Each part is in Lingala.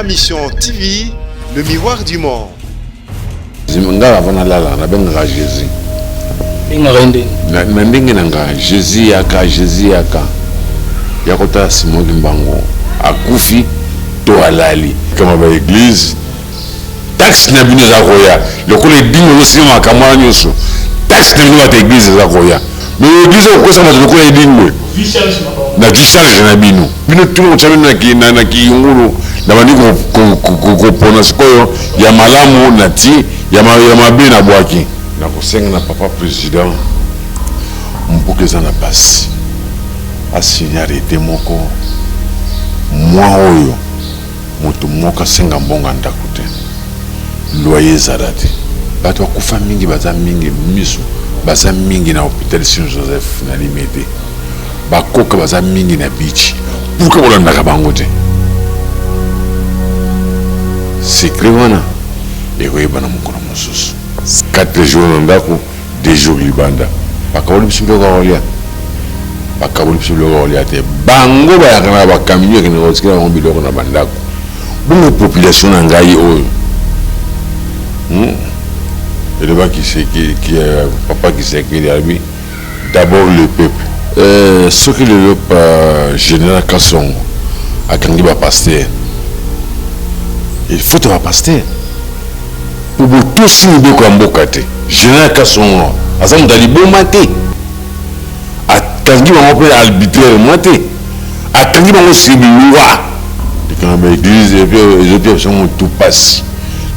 Ma Mission TV, le miroir du monde. Nga avant nalala nabengaka Jésus. Bengaka ye ndenge? Na ndenge na nga, Jésus yaka, Jésus yaka. Ya kotala Simon Kimbangu akufi to alali. Kama ba eglise taxe na bino eza koya lokola edingo ozosimba makambo wana nyonso, taxe na bino bato eglise eza koya, mais eglise okokosa bato lokola edingwe na vicharge na bino, bino tuna kotya bino na kiyungulu na bandi kopona sikoyo ya malamu na ti ya mabe na bwaki. Nakosenga na papa president, mboka eza na pasi, asigne arrete moko mwa oyo moto moko asenga mbongo ya ndako te, loyer ezala te, bato bakufa mingi, baza mingi miso, baza mingi na hôpital Saint Joseph na Limete, bakoka baza mingi na beach. Pourquoi bolandaka bango te? Secret wana ekoyebana mokolo mosusu. 4 jours na ndako, 2 jours libanda. Bakaboli biso biloko ya kolia, bakaboli biso biloko ya kolia te. Bango bayaka na bakamion ekende kotikela bango biloko na bandako. Bongo population na ngai oyo, elobaki papa Kisekedi, alobi d'abord le peuple. Soki lelo pa général Kasongo akangi ba pasteur, il faut ba pasteur po botosi mibeko ya mboka te. Général Kasongo aza moto ya liboma te, akangi bango mpe arbitrairement te, akangi bango sur loi. Likambo ya église ezopia biso motu pasi.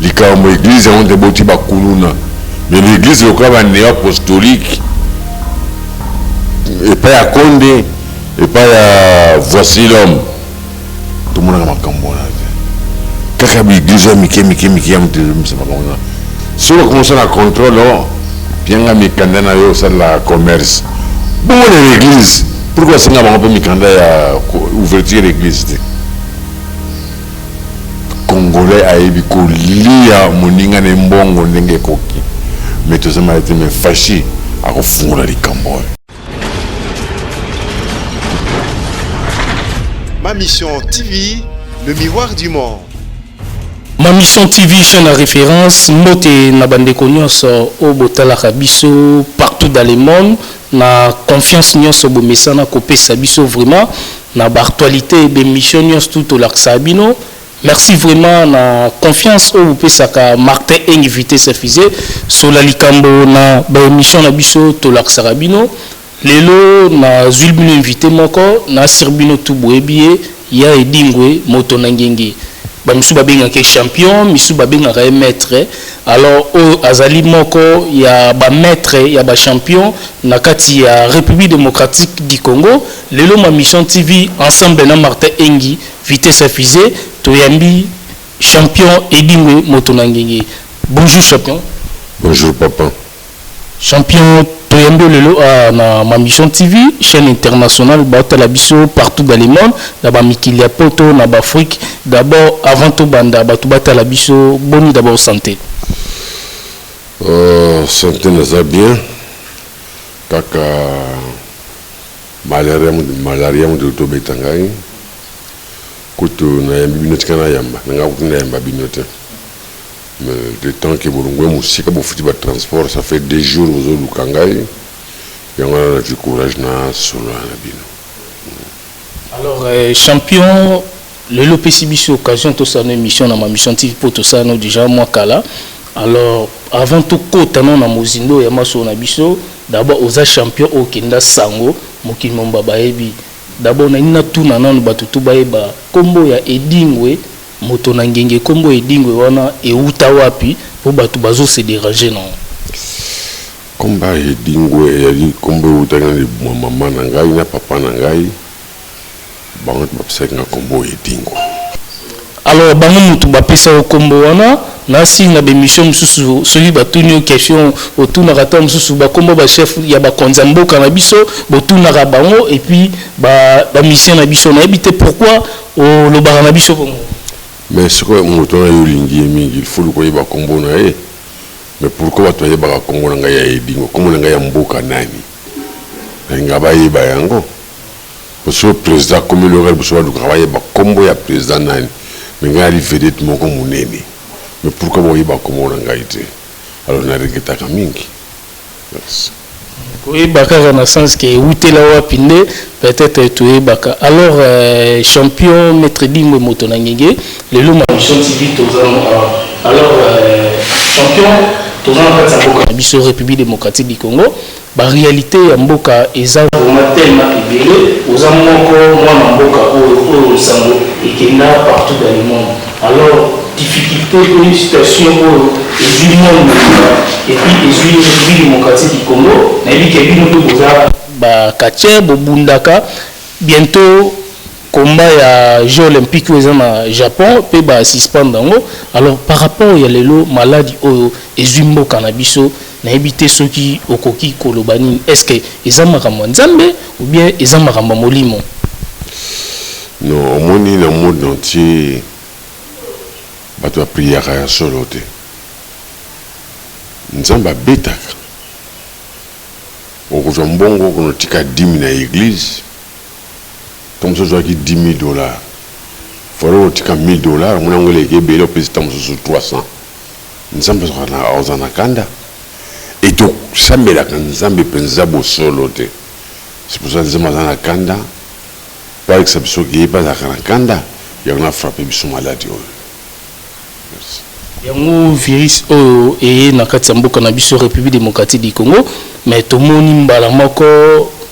Likambo ya église yango nde boti bakuluna, mais l'église lokola ba néo apostolique epai ya Konde, epai ya Voici l'homme, tomonaka makambo wana te. Kaka baeglise ya mike mike mike ya moto ezomisa makambo wana. Soki okomosala na contrôle, o pianga mikanda na yo osalelaka commerce bongo na l'église, pourquoi asenga bango mpe mikanda ya ouverture ya l'église te? Congolais ayebi kolia moninga na mbongo ndenge ekoki, mais toza mayele te. Mais Fashi akofungola likambo oyo. Ma Mission TV, le miroir du monde. Ma Mission TV, chaîne à référence, mbote na bandeko nyonso oyo botalaka biso partout dans le monde, na confiance nyonso bomesana kopesa biso vraiment na ba actualité, ba émission nyonso tout tolakisaka bino. Merci vraiment na confiance oyo bopesaka Martin Engi Vitesse Fusée sola likambo na baémission na biso tolakisaka bino. Lelo nazwi bino invité moko nasir bino tu boyebi ye, ya Edingwe moto na ngenge. Bamisusu babengaka ye champion, misusu babengaka ye maître. Alors oyo azali moko ya bamaître ya bachampion na kati ya République démocratique du Congo. Lelo Ma Mission TV ensemble na Martin Engi Vitesse Fusée toyambi champion Edingwe moto na ngenge. Bonjour champion. Bonjour papa. Champion, toyambi lelo na Ma Mission TV, chaîne internationale, baotala biso partout dans le monde, na bamikili ya poto, na baafrique. D'abord, avant tobanda, bato batala biso, boni d'abord santé? Santé naza bien, kaka malaria. Malaria moto tobeta ngai kutu nayambi bino, tika nayamba na ngai kutu nayamba bino te, mais le temps ke bolongwe mosika, bofuti batransport, ça fait 2 jours bozoluka ngai, yango wana nazwi courage na solola na bino. Alors champion, lelo opesi biso occasion tosala no émission na Ma Mission TV mpo tosala no déjà mwa kala. Alors avant tokota no na mozindo ya masolo na biso, d'abord oza champion oyo okenda sango mokili momba bayebi. D'abord nani natuna nanu bato tu bayeba nkombo ya Edingwe moto na ngenge. Nkombo Edingwe wana euta wapi, mpo bato bazose déranger nango? Komba Edingwe ezali nkombo eutaki na libuma mama na ngai na papa na ngai. Bango bapesaki nga nkombo Edingwe. Alors bango motu bapesa yo nkombo wana. Nasi na bémission mosusu, soki batuni yo question, otunaka ta mosusu bakombo bachef ya bakonzi ya mboka na biso, botunaka bango, et puis bamusicien na biso. Nayebi te pourquoi olobaka na biso bongo. Mais soki moto wana yo olingi ye mingi, il faut luka oyeba nkombo na ye. Mais pourquoi bato bayebaka nkombo na ngai ya Edingwe? Nkombo na ngai ya mboka nani nalinga bayeba yango? Soki président akomi loka liboso, balukaka bayeba nkombo ya président nani. Mais ngai ali vedette moko monene, mais pourquoi boyeba kombo na ngai te? Alors na regrettaka mingi. Merci. Koyeba kaka na sens ke ewutela wapi nde peut-être toyebaka. Alors euh, champion Maître Dingwe moto na ngenge, lelo ma Mission TV toza alors euh, champion, toza na kati ya mboka na biso République démocratique du Congo. Ba réalité ya mboka eza vraiment tellement ebele. Oza moko mwana mboka oyo oyo sango ekenda partout dans le monde. Alors difficulté to situation oyo ezwi monde mobimba et puis ezwi République démocratique du Congo, nayebi ke bino mpe boza bacatcheurs, bobundaka. Bientôt combat ya Jeux olympiques oyo eza na Japon mpe basuspendre yango. Alors par rapport ya lelo maladi oyo ezwi mboka na biso, nayebi te soki okoki koloba nini. Est ce que eza makambo ya Nzambe ou bien eza makambo ya molimo? Non, omoni, na monde entier bato bapriaka ya solo te. Nzambe abetaka. Okozwa mbongo, okona otika dîme na église. Ntango mosusu ozwaki 10 000 $, falo otika 1000 $. Omoni yango eleki ebele, opesi ntango mosusu 300. Nzambe akozala na kanda. E tosambelaka Nzambe mpenza bosolo te. C'est pour ça Nzambe aza na kanda, po alekisa biso ke ye mpe azalaka na kanda. Yango na frappe biso maladi oyo. Merci. Yango virus oyo eye na kati ya mboka na biso République démocratique du Congo, mais tomoni mbala moko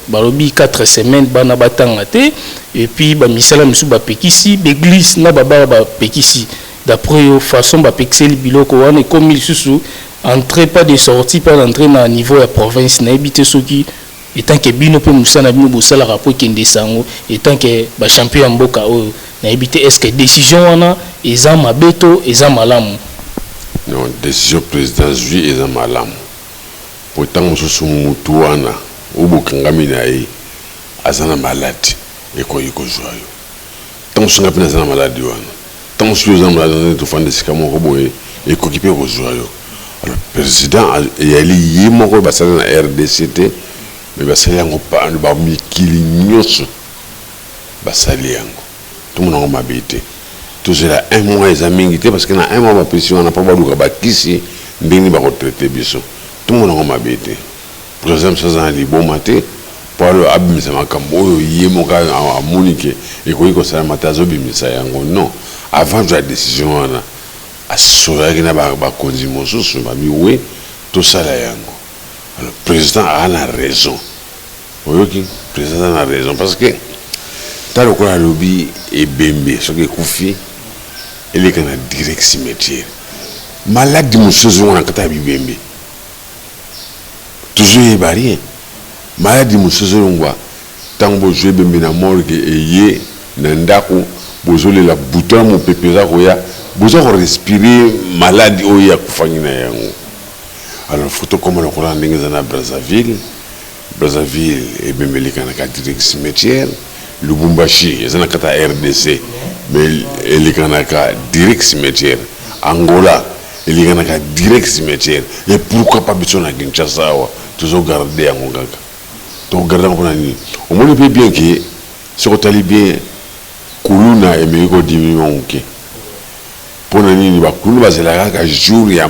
balobi 4 semaines bana batanga te, et puis bamisala misusu bapekisi, baéglise na babara bapekisi. D'après yo, façon bapekiseli biloko wana, ekomi lisusu entrée pas de sortie, pas d'entrée na niveau ya province, nayebi te soki etant que bino mpe mosala na bino bosalaka mpo ekende sango, etant que bachampion ya mboka oyo, nayebi te est ce que décision wana eza mabe to eza malamu? Non, décision président zwi eza malamu, po ntango mosusu mutu wana oyo bokangami na ye aza na maladi, ekoki kozwa yo. Ntango mosusu nga mpe naza na maladi wana, ntango mosusu oza na maladi wana, tofanda esika moko boye, ekoki mpe kozwa yo. Alors président eyali ye moko basali na RDC te, mais basali yango bamikili nyonso basali yango. Tomona yango mabe te. Tozela un mois, eza mingi te, parce que na un mois bapesi wana mpo baluka bakisi ndenge bakotraite biso. Tomona yango mabe te. Président mosusu aza na liboma te mpo alo abimisa makambo oyo ye moko amoni ke ekoki kosalama te, azobimisa yango. Non, avant zwa décision wana, asololaki na bakonzi mosusu, babi we tosala yango. Alors président aa na raison. Oyoki, président aza na raison, parce que ta lokola alobi ebembe soki ekufi eleka na direct cimetière, maladi mosusu ezonga na kati ya bibembe, tozoyeba rien. Maladi mosusu ezolongwa ntango bozwa ebembe na morgue, eye na ndako, bozolela butu na mopepe eza koya, boza korespirer maladi oyo akufaki na yango. Alors faut tokóma lokola ndenge eza na Brazzaville. Brazzaville ebembe elekanaka direct cimetière. Lubumbashi eza na kati ya RDC, mais elekanaka direct cimetière. Angola elekanaka direct cimetière. Et pourquoi pas biso na Kinshasa awa tozogarde yango kaka? Togarde yango mpona nini? Omoni mpe bien ke soki otali bien, kuluna emeki kodiminuer moke. Mpona nini? Bakuluna bazelaka kaka jour ya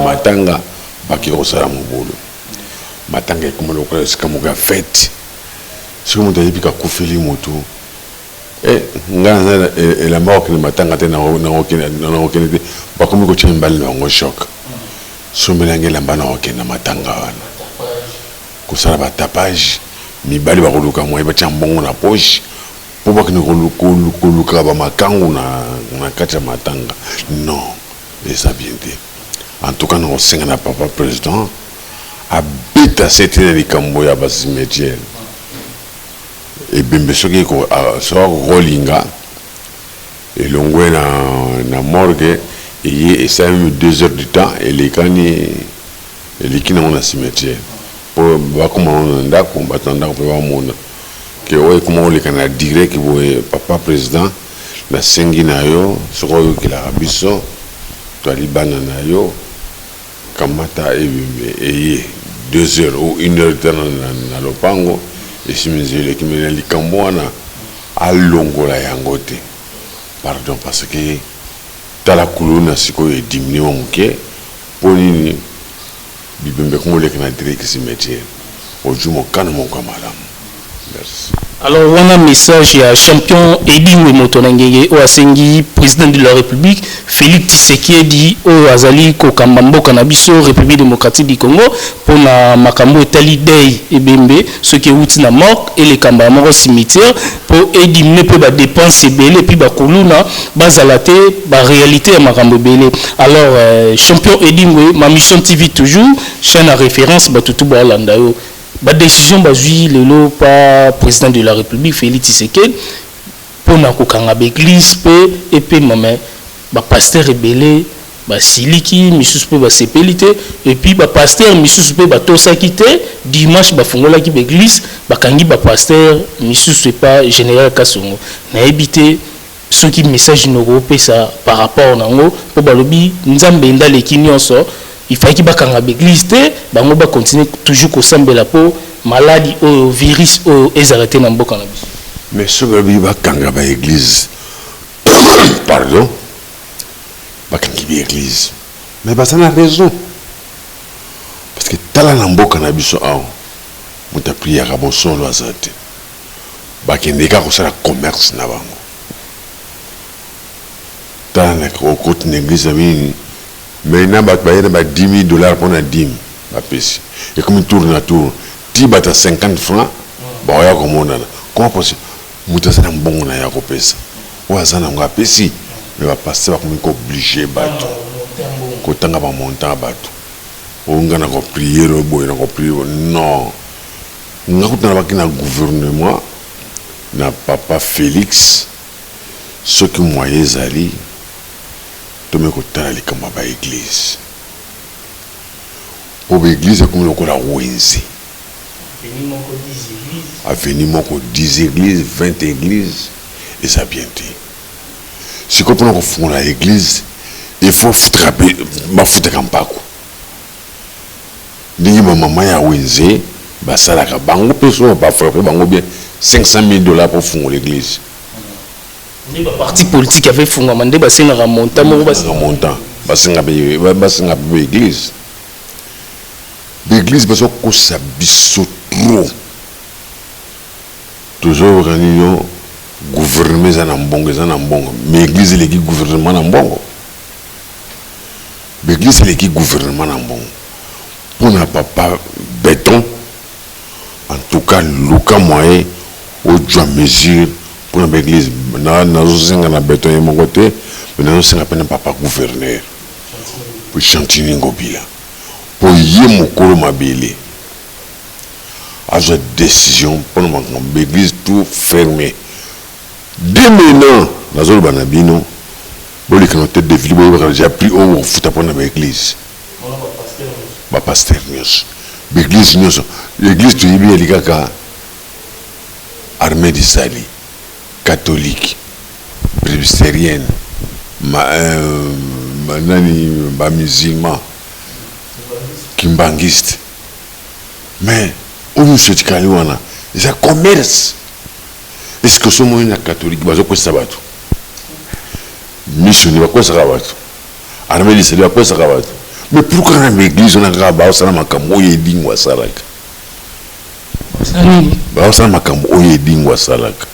matanga, bake kosala mobulu. Matanga ekoma lokola esika moko ya fête. Soki moto ayebi kakufeli motu, e ngai naza elamba kokende matanga te, nakokende te. Bakomi kotia mibali na bango choc: sombelanga elamba na kokende matanga wana, kosala batapage. Mibali bakoluka moye batia mbongo na poche mpo bakende koluka bamakangu na kati ya matanga. Non, eza bien te. En tout cas nakosenga na papa président abeta sete na likambo ya bacimetière. Ebembe soki soki akokolinga elongwe na morgue, eye esalemi 2 heures du temps, elekani, eleki nango na cimetière, mpo bakóma nango na ndako, bato na ndako mpe bamona ke oyo ekóma koleka na direct boye. Papa président, nasengi na yo, soki oyokelaka biso, toali bana na yo, kamata ebembe eye 2 heures ou 1 heure te na lopango, esimi nzela eleki. Mais na likambo wana, alongola yango te. Pardon, parce que tala kuluna sikoyo ediminuer mwa moke mpo nini bibembe ekomi koleka na direct cimetière. Ozwi mokano moko ya malamu. Merci. Alors wana message ya champion Edingwe moto na ngenge oyo asengi président de la République Félix Tshisekedi oyo azali kokamba mboka na biso République démocratique du Congo mpona makambo etali deuil, ebembe soki ewuti na morgue eleka mbala moko cimetière mpo ediminuer mpe badépenses ebele, et puis bakuluna bazala te, baréalité ya makambo ebele. Alors champion Edingwe, Ma Mission TV toujours chaîne à référence, bato tu baolanda yo. Badécision bazwi lelo pa président de la République Félix Tshisekedi mpona kokanga baéglise mpe epema, me bapasteur ebele basiliki, misusu mpe basepeli te, et puis bapasteur misusu mpe batosaki te. Dimanche bafungolaki baéglise, bakangi bapasteur misusu epa général Kasongo. Nayebi te soki message noko opesa par rapport nango, mpo balobi Nzambe nde aleki nyonso. Ifaki bakanga baéglise te, bango bacontinue toujours kosambela mpo maladi oyo, virus oyo ezala te na mboka na biso. Mais soki balobi bakanga baéglise, pardon, bakangi baéglise, mais baza na raison, parce que tala na mboka na biso awa, moto apriaka bosolo aza te. Bakende kaka kosala commerce na bango. Tala na okoti na église na minini, mais na bato baye na ba 10 000 $ mpona dîme, bapesi, ekomi tour na tour ti bato ya 50 francs baoya komonana. Comment possible? Moto aza na mbongo na ye akopesa, oyo aza nango apesi, mais bapasteur bakomi koobliger bato kotanga bamontant ya bato oyo nga na koprier oyo boye, na koprier. Non, nga kuta na baki na gouvernement na papa Félix, soki moyen ezali, tome kotala likambo ya baéglise, mpo baéglise ekomi lokola wenze. Avenue moko 10 église, 20 église, eza bien te. Sikoyo mpona kofungola église, il faut futaka mpe, bafutaka mpako ndenge bamama ya wenze basalaka. Bango mpe so bafrappe bango bien 500 000 $ mpo fungola église. Nde baparti politique ave efungama, nde basengaka montant moko. Basengaka montant, basenga mpe baéglise. Baéglise bazokosa biso trop. Tozoyoka nino gouvernement eza na mbongo, eza na mbongo, mais église eleki gouvernement na mbongo. Baéglise eleki gouvernement na mbongo. Mpona papa Béton, en tout cas luka moyen ozwa mesure mpona baéglise. Nazosenga na Béton ye moko te, mais nazosenga mpe na papa gouverneur Gentiny Ngobila, mpo ye mokolo mabele azwa décision mpona makambo baéglise tout fermé dès maintenant. Nazoloba na bino, bolekana te de ville, boyebaka déjà prix oyo bokofuta mpona baéglise, bapasteur nyonso, baéglise nyonso. Église toyebi yali kaka Armée du Salut, catholique, presbytérienne, nani, bamusulman, kimbanguiste, mais oyo nyonso etikali wana eza commerce. Est ce que somoni na catholique bazokwesisa bato, missionnaire bakwesaka bato, Armée du Salut bakwesaka bato, mais pourquoi na baéglise wana kaka baosala makambo oyo Edingwe asalaka? Baosala makambo oyo Edingwe asalaka.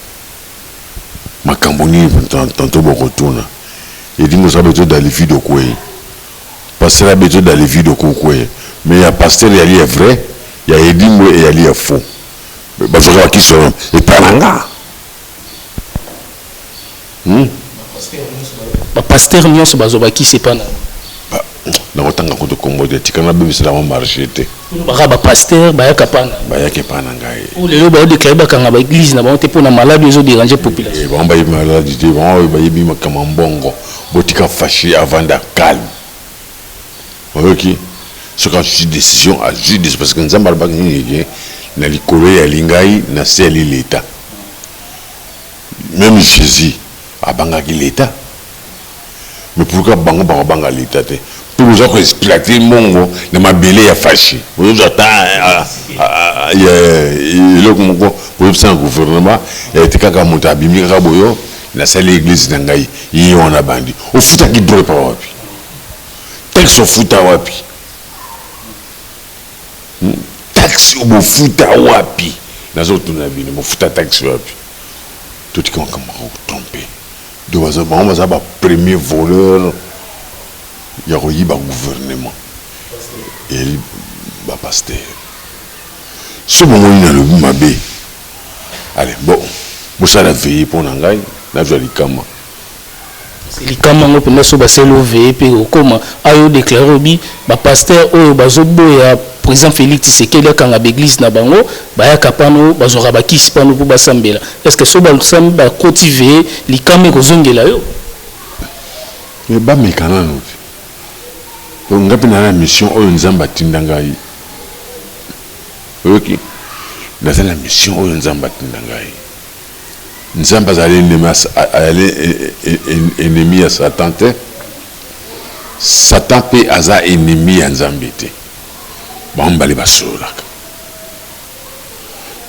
Makambo nini? Tanto bokotuna Edingwe osala beto dalivido okwei, pasteur abeto dalivido kokwei, mais ya pasteur eyali ya vrai, ya Edingwe eyali ya faux. Bazwaka bakisi wana epa na nga. Bapasteur nyonso bazwa bakisi epa na Nakotanga kutu kombo te, tika nabebisela mo marché te. Baka bapasteur bayaka pa na Bayaki epa na ngai. Oyo lelo baodéclarer bakanga baéglise na bango te mpona maladi ezodéranger population. Bango bayebi maladi te, bango oyo bayebi makambo ya mbongo. Botika Fatshi avanda calme, oyoki? Soki azwi décision, azwi décision, parce que Nzambe alobaki nini? Ke na likolo eyali ngai, na se yali l'État. Même Jésus abangaki l'État, mais pourquoi bango bakobanga l'État te? Mpe boza koexploiter mbongo na mabele ya Fatshi, bozozwa ata eloko moko boyebisa na gouvernement ete kaka moto abimi kaka boyo. Nasali eglise na ngai, ye wana abandi. Ofutaki droit epa wapi? Taxe ofuta wapi? Taxe bofuta wapi? Nazotuna bino, bofuta taxe wapi? Totika makambo ya kotrompe. Donc baza bango baza ba premier voleur ya koyiba gouvernement ezali ba pasteur. Soki bomoni nalobi mabe, allez bon bosala veille mpo na ngai nazwa likama. Likama yango mpenza so basali yo veille mpe okoma ayo déclare obi ba pasteur oyo bazoboya président Félix Tshisekedi akanga ba église na bango, bayaka pano bazwaka bakisi pano mpo basambela. Est ce que so basami bakoti veille, likama ekozongela yo? Mais bameka nano te. Po nga mpe naza na mission oyo Nzambe atinda ngai. Oyoki? Naza na mission oyo Nzambe atinda ngai. Nzambe azali ennemi, azali ennemi ya Satan te. Satan mpe aza ennemi ya Nzambe te. Bango mibale basololaka.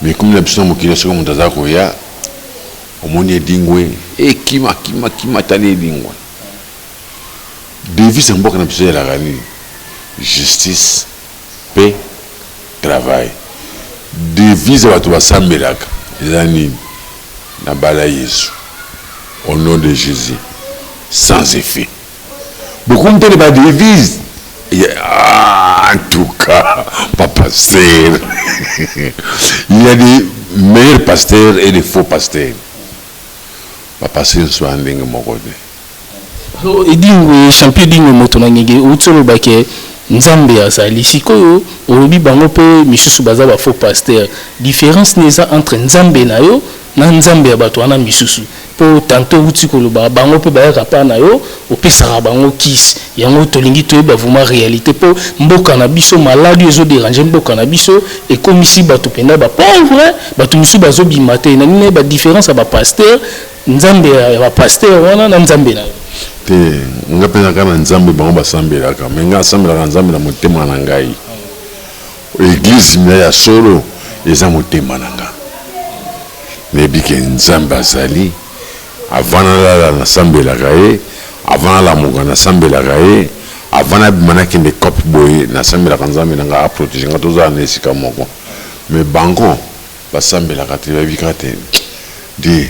Mais komi na biso na mokili, soki moto aza koya, omoni edingwe, e kima kima kima, tali edingwe. Devise ya mboka na biso ezalaka nini? Justice, paix, travail. Devise ya bato basambelaka eza nini? Nabala Yesu au nom de Jésus, sans effet. Bokomi mpe na ba devise. Ah, en tout cas, papa pasteur, il y a des meilleurs pasteurs et des faux pasteurs. Ba pasteurs nyonso baza ndenge moko te. Edingwe, champion Edingwe, moto na ngenge, outi oloba ke Nzambe azali. Sikoyo olobi bango mpe misusu baza ba faux pasteur. Différence ni eza entre Nzambe na yo na Nzambe ya bato wana misusu? Mpo tantôt outi koloba bango mpe bayaka pa na yo, opesaka bango kisi. Yango tolingi toyeba vraiment réalité, mpo mboka na biso maladi oyo ezodéranger mboka na biso, ekomisi bato mpenza bapauvre, bato misusu bazobima te. Nalingi nayeba différence ya bapasteur, Nzambe ya bapasteur wana na Nzambe na yo. Te, nga mpe kaka na Nzambe bango basambelaka, mais nga asambelaka Nzambe na motema na ngai. Église na ya solo eza motema na nga. Nayebi ke Nzambe azali. Avant nalala nasambelaka ye, avant nalamuka nasambelaka ye, avant nabima nakende cope boye nasambelaka Nzambe na nga aprotéger nga, tozala na esika moko. Mais bango basambelaka te, bayebi kaka te. Di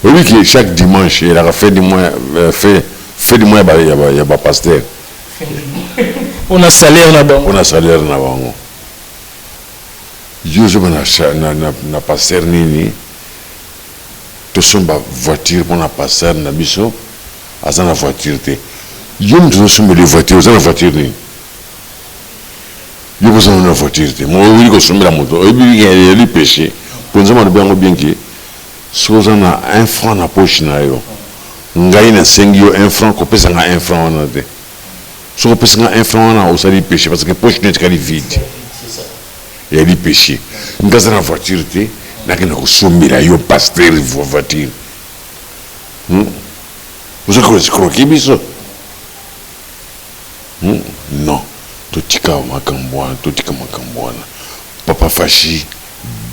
oyebi ke chaque dimanche elaka fin du mois, fin du mois ya bapasteur. Mpona salaire na bango. Mpona salaire na bango. Yo ozoba na pasteur nini? Tosomba voiture mpona pasteur na biso, aza na voiture te. Yo moto ozosombela voiture, oza na voiture nini? Yo boza na voiture te, mo oyebi kosombela moto, oyebi ezali péché. Mpo Nzambe alobi yango bien ke soki oza na un franc na poche na yo, ngai nasengi yo un franc, kopesa nga un franc wana te. Soki opesi nga un franc wana, osali péché, parce que poche no etikali vide, eyali péché. Nga aza na voiture te, nakende kosombela yo pasteur voiture? Oza koescroquer biso? Non, totika makambo wana, totika makambo wana. Papa Fashi,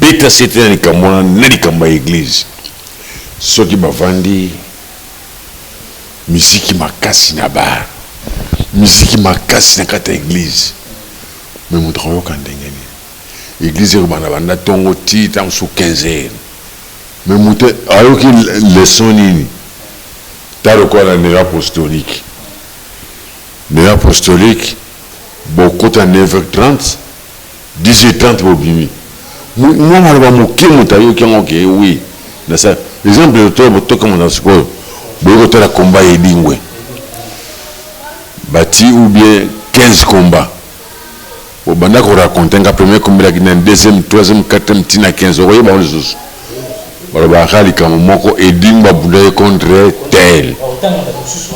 beta sete na likambo wana, na likambo ya église. Soki bavandi, misiki makasi na bar, misiki makasi na kati ya église, mais moto akoyoka ndenge nini? Église ekobanda banda ntongo ti ntango mosusu 15 heures, mais moto ayoki leçon nini? Ta lokola na néo apostolique, néo apostolique bokota 9h30, 10h30 bobimi. Mwa maloba moke moto ayoki yango ke oui. Nasa exemple to tokamona sikoyo, boyi kotala komba Edingwe bati ou bien 15 combat, obanda koraconter nga premier kombelaki na deuxième, troisième, quatrième, ntina 15, okoyeba ngo lisusu? Balobaka likambo moko, Edingwe abundaki contre tel,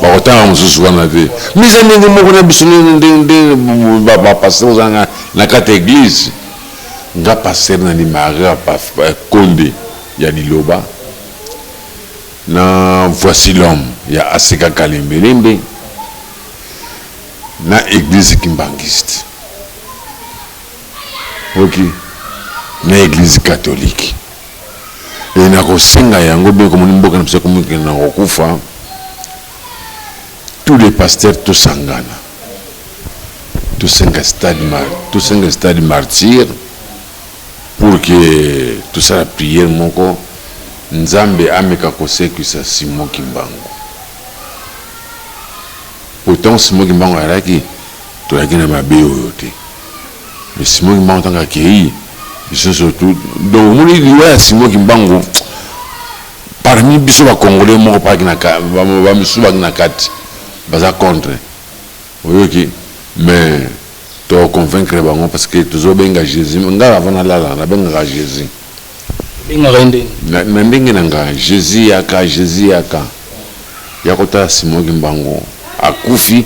bakotanga mosusu wana te. Mais eza ndenge moko na biso ndenge bapasteur ozanga na kati ya église. Nga pasteur nandimaka Konde ya liloba na Voici l'homme ya Aseka Kalembelembe na église kimbangiste, ok, na église catholique. E nakosenga yango bien komoni mboka na biso ekomi kokende na kokufa. Tous les pasteurs tosangana, tosenga stade, tosenga stade Martyr pour que tosala prière moko, Nzambe ameka kosekwisa Simon Kimbangu. Pourtant Simon Kimbangu ayalaki, toyaki na mabe oyo te. Mais Simon Kimbangu ntango akei, biso nyonso tu, donc omoni liwa ya Simon Kimbangu parmi biso ba Congolais moko paki na ba misusu baki na kati baza contre, oyoki? Mais to convaincre bango parce que tozobenga Jésus. Nga avant nalala nabengaka Jésus. Obengaka ye ndenge? Na ndenge na nga, Jésus yaka, Jésus yaka, ya kotala Simon Kimbangu akufi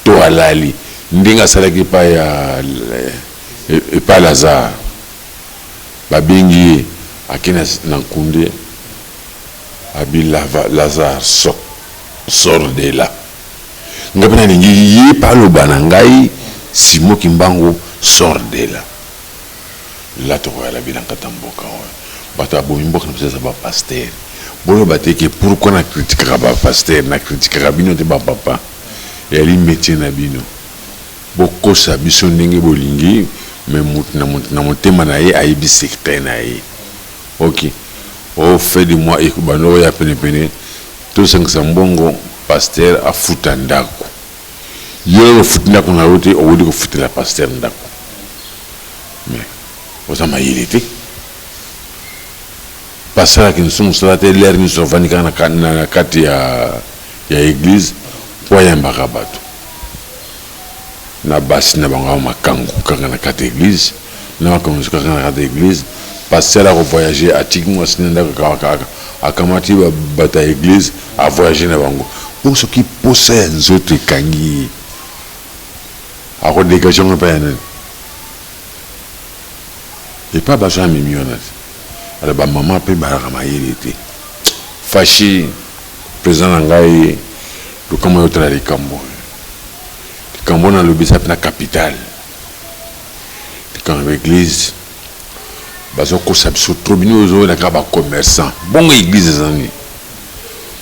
to alali, ndenge asalaki epai ya epai Lazare, babengi ye, ake na nkunde, abi Lazare sort de là. Nga mpe nalingi ye mpe aloba na ngai, Simon Kimbangu sort de là. La tokoyala bilanga ta mboka oyo bato babomi mboka na biso eza ba pasteur. Boloba te ke pourquoi na critiquaka ba pasteur, na critiquaka bino te ba papa, eyali métier na bino. Bokosa biso ndenge bolingi, mais mutu na mutu na motema na ye ayebi secret na ye. Ok, o fin du mois ekobanda oya penepene, tosangisa mbongo pasteur afuta ndako. Yo ofuti ndako na yo te, oweli kofutela pasteur ndako, mais oza mayele te. Pasteur akende so mosala te, lere nyonso avandi kaka na kati ya église mpo ayambaka bato na basi na bango makangu kaka na kati ya église, na makambo nyonso kaka na kati ya église. Pasteur akovoyage, atiki mwasi na ndako, akamati bato ya église, avoyage na bango. Bongo soki posa ya nzoto ekangi ye, akodégage yango epai ya nani? Epai bazo amemi wana te. Alors bamama mpe balaka mayele te. Fashi président na ngai, lokama yo otala likambo oyo, likambo wana alobi eza mpena capital. Likambo ya église, bazokosa biso trop. Bino ozoyela kaka bacommerçant, bongo église eza nini?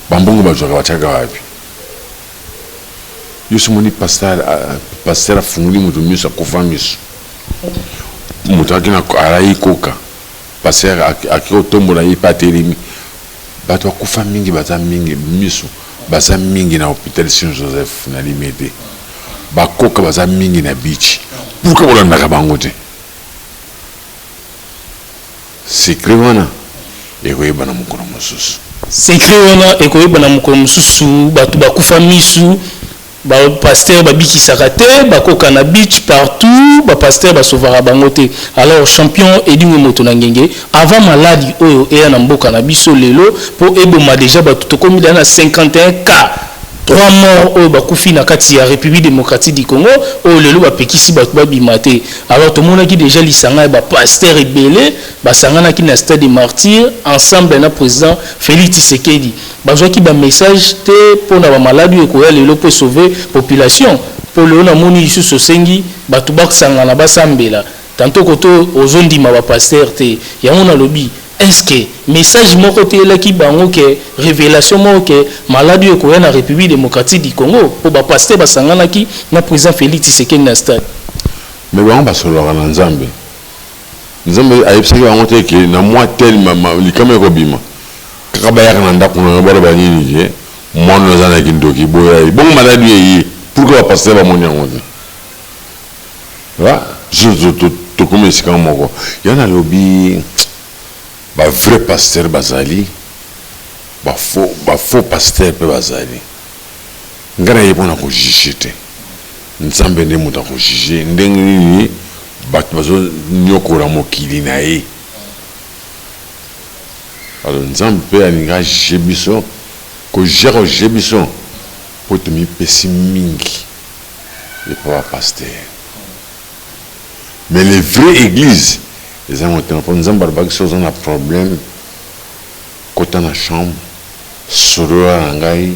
Bambongo bazwaka batiaka wapi? Yo so omoni pasteur afungoli moto miso, akufa miso, moto aki na alai koka, pasteur aki kotombola ye mpe atelemi. Bato bakufa mingi, baza mingi miso, baza mingi na hôpital Saint Joseph na Limete, bakoka baza mingi na beach. Pourquoi bolandaka bango te? Secret wana ekoyebana mokolo mosusu. Secret wana ekoyebana mokolo mosusu. Bato bakufa misu, bapasteur babikisaka te, bakoka na beach partout, bapasteur basauvaka bango te. Alors champion Edingwe Moto na Ngenge, avant maladi oyo eya na mboka na biso lelo mpo eboma déjà bato, tokomi da na 51 cas, 3 morts oyo bakufi na kati ya République démocratique du Congo, oyo lelo bapekisi bato babima te. Alors tomonaki déjà lisanga ya bapasteur ebele basanganaki na stade de Martyr ensemble na président Félix Tshisekedi. Bazwaki bamessage te mpona bamaladi oyo ekoya lelo mpo sauver population? Mpo lelo namoni lisusu osengi bato basangana basambela, tanto koto ozondima bapasteur te. Yango nalobi, est-ce que message moko te elaki bango ke révélation moko ke maladi oyo ekoya na République démocratique du Congo, mpo bapasteur basanganaki na président Félix Tshisekedi na stade? Mais bango basololaka na Nzambe. Nzambe ayebisaki bango te ke na mwa tel likama ekobima? Kaka bayaka na ndako na yo, baloba nini ke mwana aza na kindoki, boya ye. Bongo maladi eye, pourquoi bapasteur bamoni yango te? Biso tokomi esika moko ya nalobi, bavrai pasteur bazali, bafaux pasteur mpe bazali. Ngai naye mpona kojuge te, Nzambe nde moto akojuge ndenge nini bato bazonyokola mokili na ye. Alors Nzambe mpe alingi ajuge biso, kojuge, akojuge biso mpo tomipesi mingi epa bapasteur. Mais les vraies église eza motema, mpo Nzambe alobaki so oza na problème, kota na chambre, solola na ngai,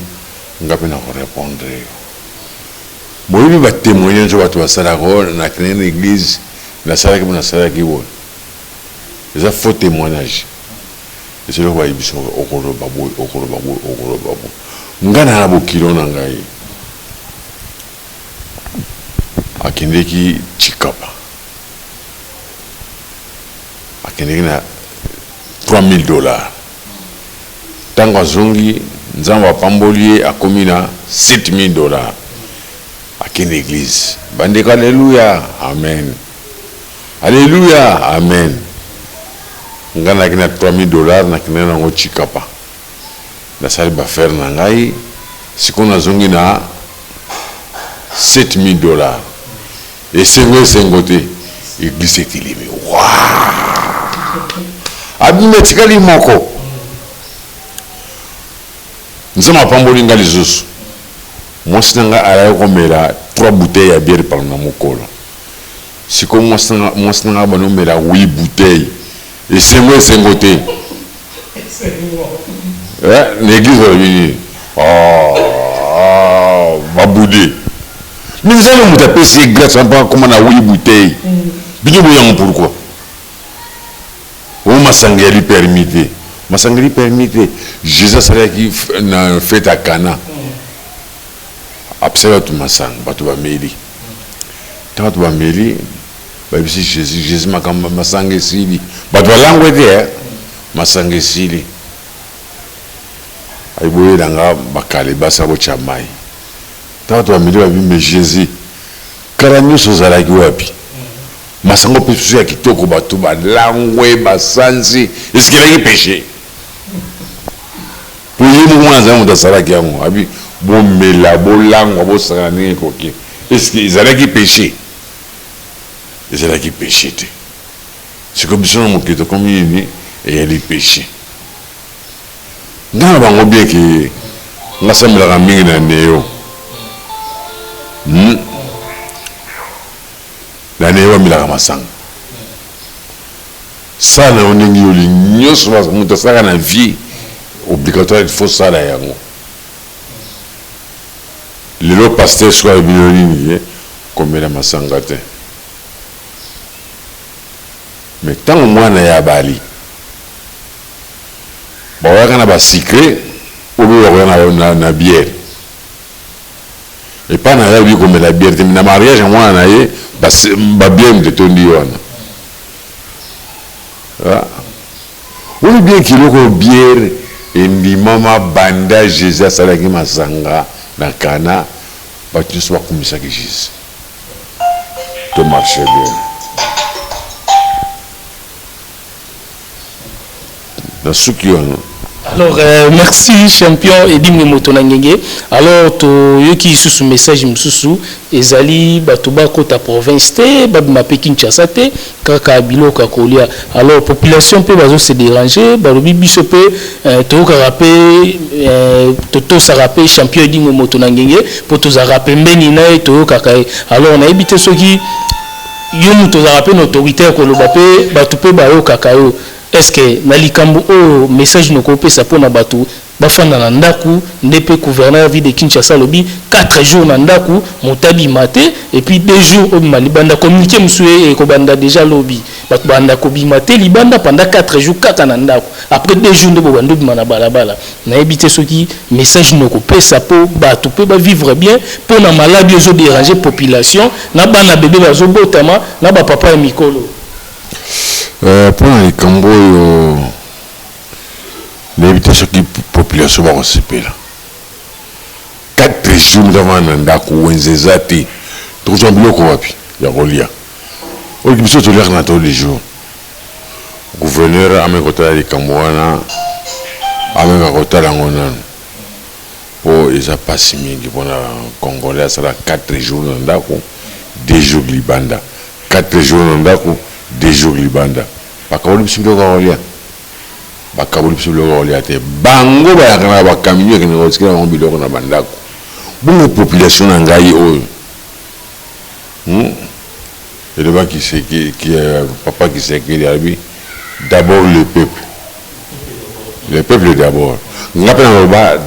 nga mpe na korépondre yo. Boyebi batémoignage oyo bato basalaka: oyo nakendaki na église, nasalaki bo, nasalaki boye. Eza faux témoignage. Eza eloko bayebi biso okoloba boye, okoloba boye, okoloba boye. Ngai na na bokilo na ngai. Akendeki Tshikapa. Akendeki na 3000 dollars. Tango azongi, Nzambe apamboli ye, akomi na 7000 dollars. Akende eglise. Bandeko alleluia, amen. Alleluia, amen. Nga nayaki na 3000 dollars, nakendaki na yango Tshikapa. Nasali ba affaires na ngai, sikoyo nazongi na 7000 dollars. Esengo esengo te, eglise etelemi. Waa! Abimi atikali moko. Nzambe apamboli nga lisusu. Mwasi na nga alaki komela 3 bouteilles ya bière par na mokolo. Sikoyo mwasi na nga mwasi na nga abandi komela 8 bouteilles. Esengo esengo te. Eh, na eglise balobi nini? Ah, ba boude. Mais Nzambe moto apesi ye grâce wana mpo akoma na 8 bouteilles. Bino boyango pourquoi? Oh masanga yali permis te. Masanga yali permis te. Jesus asalaki na fete ya Cana. Apesaki bato masanga, bato bameli. Ntango bato bameli, bayebisi Jesus, Jesus makambo masanga esili. Bato balangwe te, eh? Masanga esili. Ayi boyela nga bakalebasa botya mai. Ntango bato bameli babi mais Jesus, kala nyonso ozalaki wapi? Masanga opesi biso ya kitoko, bato balangwe, basanzi, esikelaki peche. Po ye moko mwana Nzambe moto asalaki yango, abi bomela, bolangwa, bosakana ndenge ekoki. Est-ce que ezalaki peche? Ezalaki peche te. Sikoyo biso na mokili tokomi nini? Eyali peche. Nga na bango bien ke nga sambelaka mingi na neo. Hmm? Na neo bamelaka masanga. Sala na yo ndenge yo olingi. Nionso moto asalaka na vie obligatoire il faut sala yango. Lelo pasteur soki alobi yo nini ye komela masanga te. Mais tango mwana ye abali bakoyaka na ba sucre ou bien bakoya na, na, na bière. Epai na ye alobi komela bière te mais na mariage ya mwana na ye ba, ba bière moto etondi ye wana. Ah. Oyebi bien que eloko bière endimama banda Jesus asalaki masanga na Cana, bato nyonso bakumisaki Jesus. To marche bien. Na suki wana. Alors euh, merci champion Eddy Moto na Ngenge. Alors toyoki lisusu message mosusu ezali bato bakota province te, babima pe Kinshasa te, kaka biloko ya kolia. Alors population pe bazo se déranger, balobi biso pe euh, toyokaka pe euh, totosaka pe champion Eddy Moto na Ngenge po tozalaka pembeni na ye toyokaka ye. Alors nayebi te soki yo moto ozalaka pe na autorité ya koloba pe bato pe bayokaka yo. Est ce que na likambo oyo message nini okoki kopesa pona batu bafanda na ndaku nde pe gouverneur ya ville de Kinshasa alobi 4 jours na ndaku moto abima te et puis 2 jours obima libanda communique mosusu ekobanda dejà lobi batu banda kobima te libanda pendant 4 jours kaka na ndaku après 2 jours nde bobandi obima na balabala nayebi te soki message nini okopesa po batu pe ba vivre bien pona maladi oyo ezo deranger population na bana bebe bazobotama na ba papa ya mikolo. Mpo na likambo oyo, nayebi te soki population bakosepela. 4 jours moto avanda na ndako, wenze eza te, tokozwa biloko wapi ya kolia? Oyo biso toliaka na tous les jours. Gouverneur ameka kotala likambo wana, ameka kotala yango nanu mpo eza mpasi mingi mpona Congolais asala 4 jours na ndako, 2 jours libanda. 4 jours na ndaku, 2 jours libanda. Bakaboli biso biloko ya kolia? Bakaboli biso biloko ya kolia te. Bango bayaka na ba camions ekendaka kotikela bango biloko na ba ndaku. Bongo population na ngai oyo? Hum? Eloba Kiseke, ki, euh, papa Kisekedi alobi d'abord le peuple. Le peuple d'abord. Nga pe naloba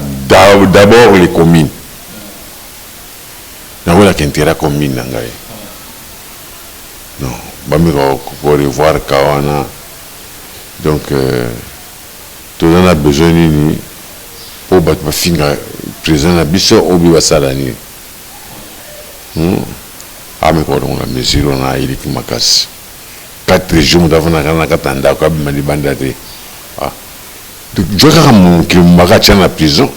d'abord les communes. Nakolaka interet ya commune na ngai. Non, bameka ko revoir cas wana. Donc euh, Toza na besoin nini po batu bafinga president na biso ou bien basala nini? Hum ameka kolongola mesure wana eleki makasi. 4 jours moto afandaka na kati ya ndako abima libanda te. Ah zwa kaka mokili mobimba atia na prison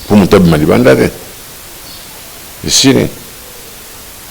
po moto abima libanda te. Esili.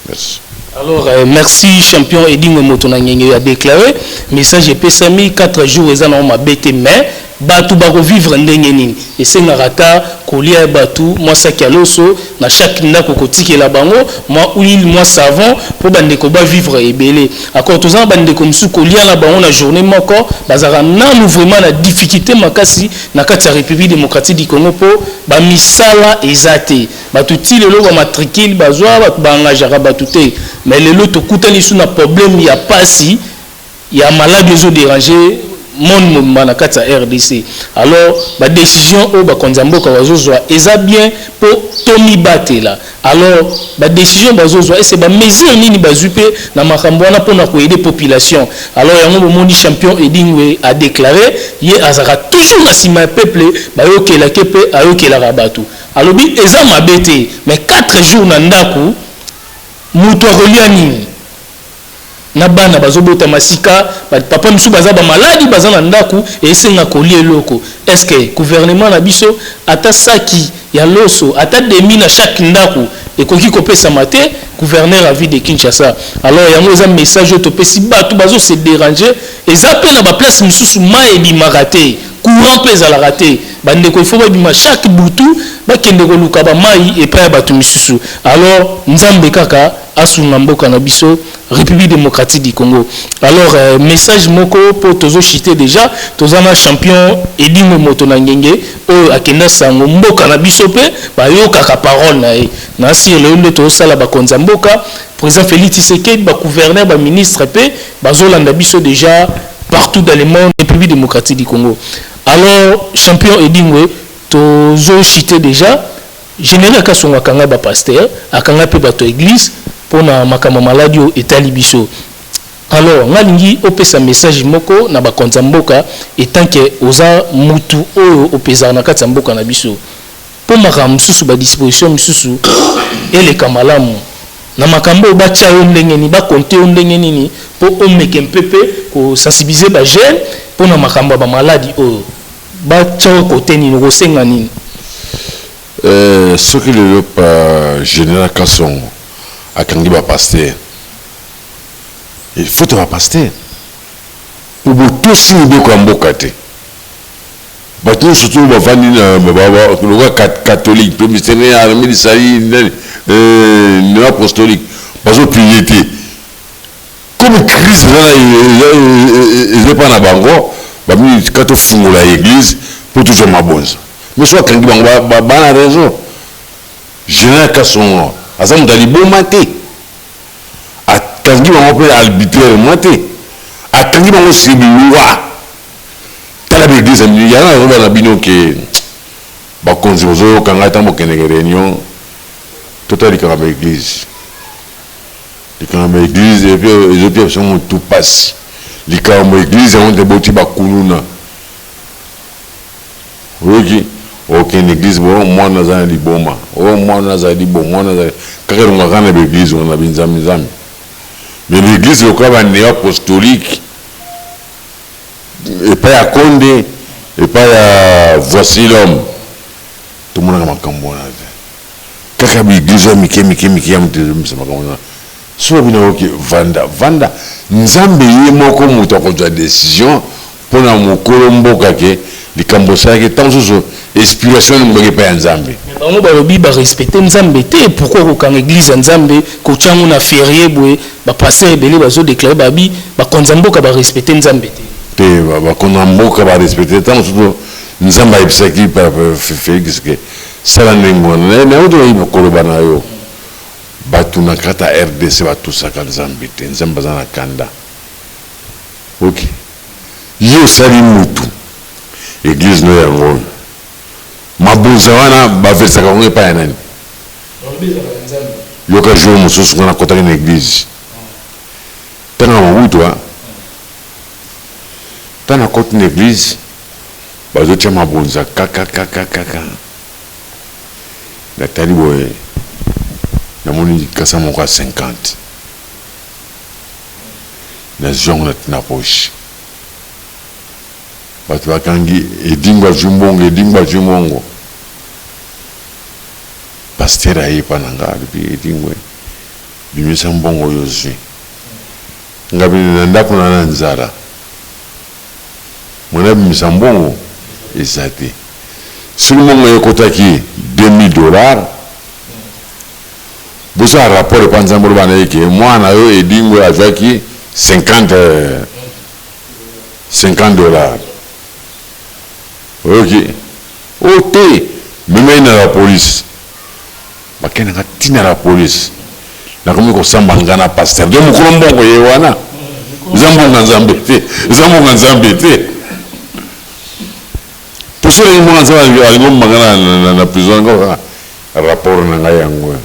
Merci. Alors euh, merci champion Edingwe moto na ngenge a déclaré message epesami 4 jours eza na mabe te mais bato bakovivre ndenge nini esengaka ata kolia ya bato mwa saki ya loso na chaque ndako kotikela bango mwa huile mwa savon mpo bandeko bavivre ebele akor toza na bandeko mosusu kolia na bango na journée moko bazalaka nanu vraiment na difficulté makasi na kati ya République démocratique du Congo mpo bamisala eza te. Batu ti lelo ba matricule bazwa batu ba engageaka batu te mais lelo tokutani lisusu na problème ya pasi ya maladi ezo deranger monde mobimba na kati ya rdc alors ba decision oyo bakonzi ya mboka bazozwa eza bien po tomibatela alors ba decision bazozwa ese ba mesure nini bazwi pe na makambo wana pona ko aider population alors yango bomoni champion Edingwe a declare ye azalaka toujours na sima ya peuple bayokelake pe ayokelaka batu. Alobi eza mabe te mais 4 jours na ndaku mutu akolia nini? Na bana bazo botama sika ba papa misusu baza ba maladi baza na ndaku esenga kolia eloko est ce que gouvernement na biso ata saki ya loso ata demi na chaque ndaku ekoki kopesama te? Gouverneur à vie de Kinshasa alors yango eza message oyo topesi batu bazo se deranger eza pe na ba place misusu mayi ebimaka te courant pe ezalaka te Ba ndeko il faut ba bima chaque butu ba kende ko luka ba mayi epai ya batu misusu alors nzambe kaka asunga mboka na biso Republique democratique du Congo alors message moko po tozo chute dejà toza na champion Edingwe moto na ngenge oyo akenda sango mboka na biso pe ba yokaka parole na ye na sur lelo nde tozo sala ba konzi ya mboka president Felix Tshisekedi ba gouverneur ba ministre pe bazo landa biso dejà partout dans le monde Republique democratique du Congo Alors champion Edingwe tozo chute dejà general kasongo akanga ba pasteur akanga pe bato ya eglise pona makambo ya maladi oyo etali biso alors nga lingi opesa message moko na bakonzi ya mboka etant que oza mutu oyo opezaka na kati ya mboka na biso po makambo mosusu ba disposition misusu eleka malamu na makambo oyo batia yo ndenge nini ba compter yo ndenge nini po omeke mpe pe ko sensibiliser ba jeunes pona makambo ya ba maladi oyo batia yo cote nini okosenga nini? Eh soki lelo pa general kasongo akangi ba pasteur il faut ba pasteur po botosi mibeko ya mboka te. Bato nyonso to bavandi na lokola catholique mpe missionnaire armée du salut nani neo apostolique bazo prier te comme crise eza eza epa na bango bamini ka tofungola église mpo tozwa mabonza mais so akangi bango bana raison général kasongo aza moto ya liboma te akangi bango mpe arbitrairement te akangi bango sur loi. Tala ba eglise ya minene yango nazo loba na bino ke bakonzi bozo yoka ngai tango bokendeke reunion totala likambo ya ba eglise likambo ya ba eglise ezo pia biso mutu pasi likambo ya eglise yango nde eboti ba kuluna oyoki okende eglise bo mwana aza na liboma o mwana azali bo mwana azali kaka elongaka kaka na ba eglise wana binzambi nzambi mais ba eglise lokola ba neo apostolique Epai ya Konde, epai ya Voici l'homme, tomonaka makambo wana te. Kaka ba eglise ya mike mike mike ya moto ezobimisa makambo wana. Soki bino oyoki vanda vanda, Nzambe ye moko moto akozwa decision mpo na mokolo mboka ke likambo osalaki ntango mosusu inspiration elongwaki epai ya Nzambe. Mais bango balobi ba respecter Nzambe te, pourquoi kokanga eglise ya Nzambe, kotia yango na ferie boye? Ba pasteurs ebele bazo declarer babi bakonzi ya mboka ba respecter Nzambe te. Te bakonzi ya mboka ba respecter tango mosusu Nzambe ayebisaki Felix ke sala ndenge wana na yango toyebi koloba na yo batu na kati ya rdc batosaka Nzambe te Nzambe aza na kanda ok yo osali mutu eglise no yango oyo mabonza wana ba versaka yango epai ya nani? Yoka jour mosusu nga nakotaki na eglise tango ya Mobutu ah tango nakoti na eglise. Bazotia mabonza kaka kaka kaka. Natali boye, namoni likasa moko ya 50. Nazwi yango na poche. Bato bakangi Edingwe azwi mbongo, Edingwe azwi mbongo. Pasteur aye epa na nga alobi Edingwe bimisa mbongo oyo ozwi. Nga bino na ndako na na nzala. Mwana abimisa mbongo eza te. Soki mbongo ekotaki 2000 dollars bosala rapport epa Nzambe oloba na ye ke mwana yo Edingwe azwaki 50 50 dollars. Oyoki? Oh te, mema ye na la police. Bakende nga ti na la police. Nakomi kosamba nga na pasteur. Donc mokolo mbongo ye wana. Eza mbongo ya Nzambe te. Eza mbongo ya Nzambe te. Po soki elingi mbongo ya Nzambe alingi omema nga na, na prison nga rapport na ngai yango.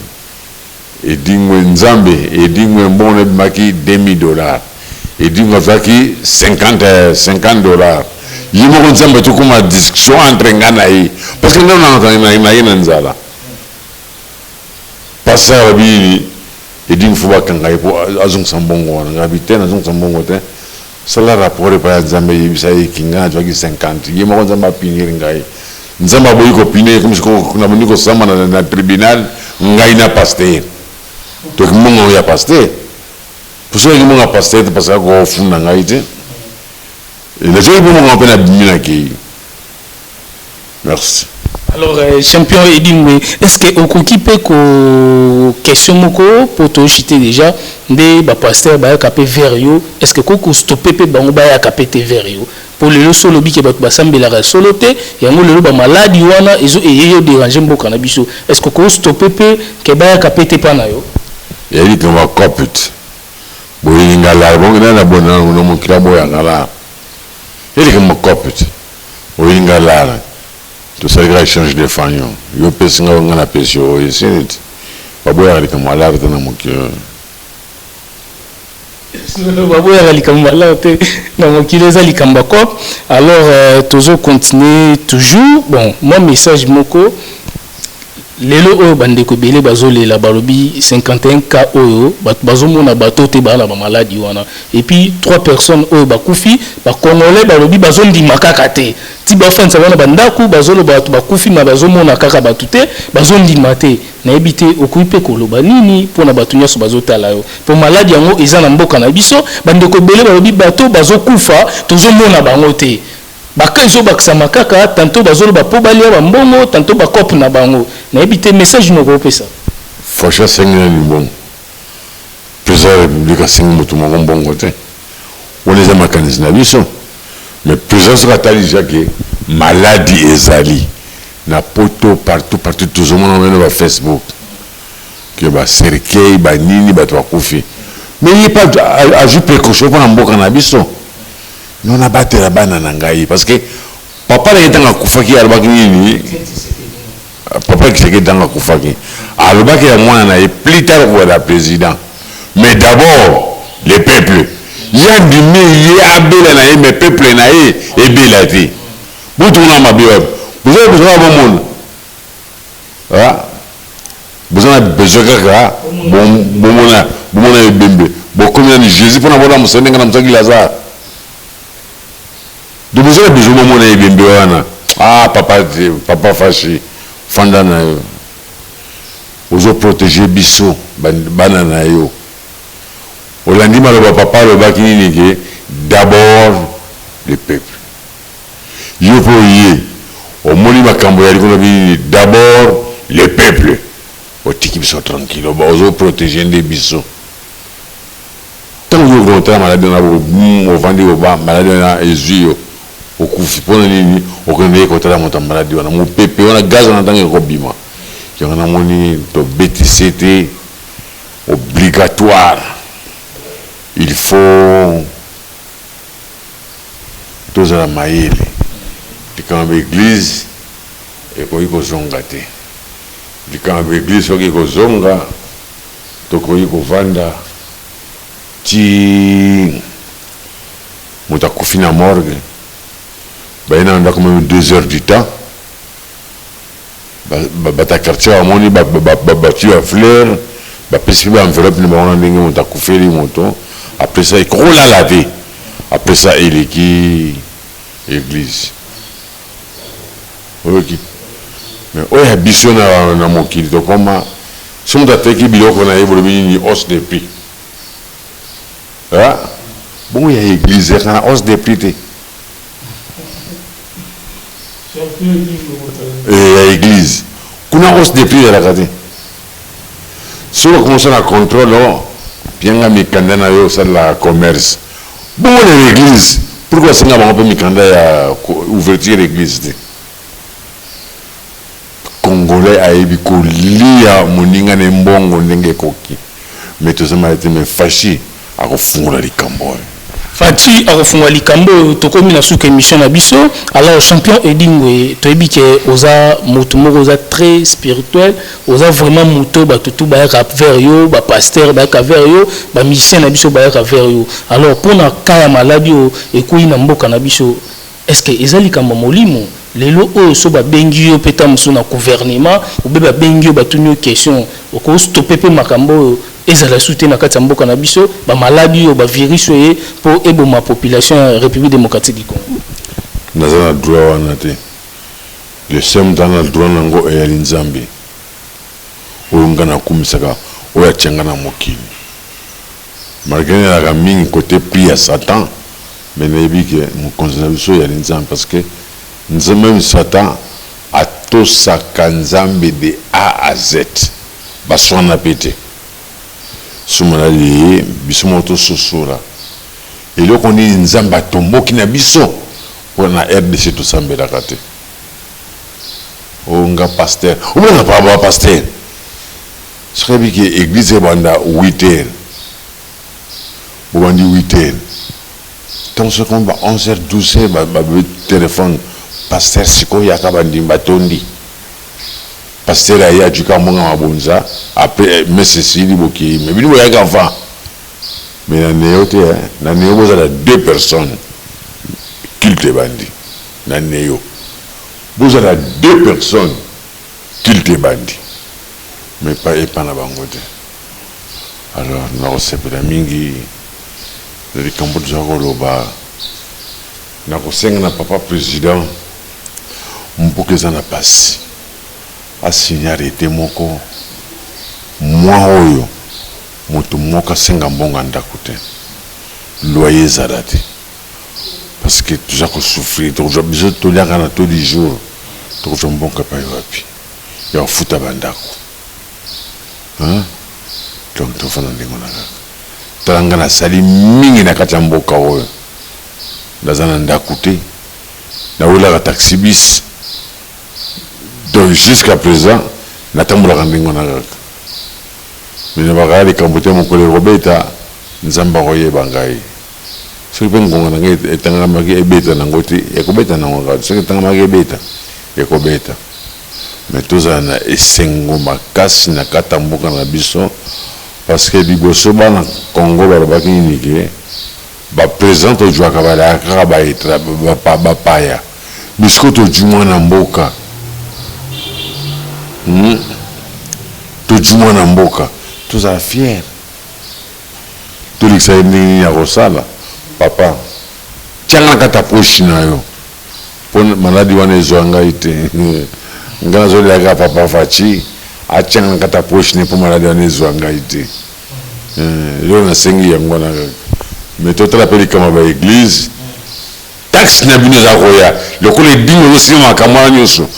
Edingwe Nzambe, Edingwe mbongo na ebimaki 2000 dollars. Edingwe azwaki 50 50 dollars. Ye moko Nzambe tokoma discussion entre nga na ye. Parce que nga na na ye na nzala. Pasteur alobi nini? Edingwe faut bakanga ye po azongisa mbongo wana. Nga bi te nazongisa mbongo te. Sala rapport epai ya Nzambe yebisa ye ki nga nazwaki 50. Ye moko Nzambe a punir ngai. Nzambe aboyi ko punir ye comme sikoyo nabandi kosamba na, na tribunal ngai na pasteur. Donc mbongo yango ya pasteur. Po soki ezalaki mbongo ya pasteur te pasteur akoka kofunda ngai te. Nazwaki mpe mbongo yango mpe nabimi nakei. Merci. Alors euh, champion Edingwe, est-ce que okoki pe ko question moko po to chiter déjà nde ba pasteur bayaka pe vers yo, est-ce que koko stopper pe bango bayaka pe te vers yo? Po lelo solo bike bato basambelaka solo te, yango lelo ba maladi wana ezo eye yo déranger mboka na biso. Est-ce que ko stopper pe ke bayaka pe te pa na yo? Ezali likambo ya coop boyini nga lar bongo nani abona na mokili aboya nga lar ezali likambo ya coop Oyebi nga lara tosali kaka echange de fanion yo opesi nga oyo nga napesi yo oyo esili te baboyaka likambo ya lar te na mokili oyo. Baboyaka likambo ya lar te na mokili eza likambo ya coop alors euh, tozo continuer toujours bon moi message moko Lelo oyo ba ndeko ebele bazo lela balobi 51 cas oyo batu bazo mona bato te ba na ba maladi wana et puis 3 personnes oyo bakufi ba congolais balobi bazo ndima kaka te ti ba fandisa bango na ba ndaku bazo loba batu bakufi mais bazo mona kaka batu te bazo ndima te nayebi te okoki pe koloba nini pona batu nionso bazo tala yo po maladi yango eza na mboka na biso ba ndeko ebele balobi bato bazo kufa tozo mona bango te Ba cas ezo bakisama kaka, tantot bazo loba po balia ba mbongo, tantot ba coop na bango. Nayebi te message nini oko pesa? Fatshi asengi nani mbongo? President ya republique asengi mutu moko mbongo te. Wana eza makanisi na biso. Mais president soki atali dejà que maladi ezali na poto partout partout tozomona yango na ba Facebook que ba cercueil ba nini batu bakufi mais ye pe azui precaution pona mboka na biso. Non nabatela bana na ngai parce que papa na ye ntango akufaki alobaki nini? Papa Tshisekedi ntango akufaki alobaki ya mwana na ye plus tard okozala president mais d'abord le peuple ye andimi ye abela na ye mais peuple na ye ebela te botomona mabe wapi boza besoin bomona ah boza na besoin kaka bomona bomona ebembe bokomi nani Jesus pona bolamusa ndenge alamusaki Lazare donc boza na besoin bomona ebembe wana ah papa papa Fashi fanda na yo ozo proteger biso bana na yo olandi maloba papa alobaki nini ke d'abord le peuple Yo pe oye omoni makambo ya likolo nini d'abord le peuple otiki biso tranquille ozo proteger nde biso tango yo okende kotala maladi wana ovandi oba maladi wana ezui yo okufi pona nini okende kotala moto ya maladi wana mopepe wana gaz wana tango ekobima yango namoni tobeti sete obligatoire il faut Tozala mayele likambo ya eglise ekoki kozonga te likambo ya eglise soki ekozonga tokoki kovanda ti moto akufi na morgue. Baye na ndako meme 2 heures du temps, bato ya quartier bamoni, batie ba fleur, bapesi mpe ba enveloppe na bango na ndenge moto akufeli moto. Après ça ekolala te, après ça eleki église. Oyoki? Mais oyo ya biso na mokili, tokoma so moto ateki biloko na ye, bolobi nini? Hausse de prix. Ah, bongo ya église ezalaka na hausse de prix te? Ya église kuna hausse de prix ezalaka te. Soki okomosala na contrôle o pianga mikanda na yo, osalelaka commerce bongo na église, pourquoi asenga bango mpe mikanda ya ouverture église te? Congolais ayebi kolia moninga na mbongo ndenge ekoki, mais tozomala te. Mais Fatshi akofungola likambo oyo. Fatshi akofungola likambo oyo. Tokomi na suka émission na biso. Alors, champion Edingwe, toyebi ke oza motu moko oza très spirituel, oza vraiment moto bato tu bayaka vers yo, bapasteur bayaka vers yo, bamusicien na biso bayaka vers yo. Alors, mpona ka ya maladi oyo ekwei na mboka na biso, est ce que eza likambo molimo? Lelo oyo so babengi yo mpe ta mosusu na gouvernement obe, babengi yo, batuni yo question, okostopper mpe makambo oyo ezala su te na kati ya mboka na biso, bamaladi oyo, bavirus oyo ye mpo eboma population ya République démocratique du Congo? Naza na droit wana te. Le seul moto aza na droit nango eyali Nzambe oyo nga nakumisaka, oyo atianga na mokili. Malgré nalaka mingi côté prix ya Satan, mais nayebi ke mokonzi na biso eyali Nzambe, parce que Nzambe, même Satan atosaka Nzambe de A à Z. Baswana mpe te. So maladi ye, biso moko tososola eloko nini Nzambe atomboki na biso. Mpo na RDC tosambelaka te. O nga pasteur, omonaka pa bapasteur, soki yebi ke église ebanda 8 heures, bobandi 8 heures, ntango soki ba 11 heures, 12 heures, babe téléphone: "Pasteur, sikoyo yaka, bandimi batondi." Pasteur aye, ajuka mbonga mabonza, après messe esili, bokei. Mais bino boyaki avant. Mais na neo te, na neo bozala deux personnes, culte ebandi. Na neo bozala deux personnes, culte ebandi. Mais pa epa na bango te. Alors nakosepela mingi na likambo toza koloba. Nakosenga na papa président, mboka eza na pasi, asigne arrêté moko: mwa oyo moto moko asenga mbongo ya ndako te, loyer ezala te, parce que toza kosouffrir. Tokozwa biso toliaka na tous les jours, tokozwa mbongo epai wapi ya kofuta bandako? Donc tofanda ndenge wana kaka. Tala, nga nasali mingi na kati ya mboka oyo, naza na ndako te, nawelaka taxi bus. Donc jusqu'à présent natambolaka ndenge wana kaka. Mais nabakaka likambo te, mokolo ekobeta, Nzambe akoyeba ngai. Soki mpe ngonga na ngai etangamaki ebeta nango te, ekobeta nango kaka. Soki etangamaki ebeta, ekobeta. Mais tozala na esengo makasi na kati ya mboka na biso, parce que liboso bana Congo balobaki nini? Ke baprésident tozwaka balaka kaka bapaya. Bisiko tozwi mwana mboka, Tozwi mwana mboka, tozala fier, tolekisa ye ndenge nini ya kosala. Papa, tianga na kati ya poche na yo mpo maladi wana ezwa ngai te. Ngai nazoliaka, papa Fatshi atianga na kati ya poche ne mpo maladi wana ezwa ngai te. Eloko nasengi yango wana kaka. Mais totala mpe likambo ya baéglise. Taxe na bino eza koya lokola edingo ezosinga makambo wana nyonso.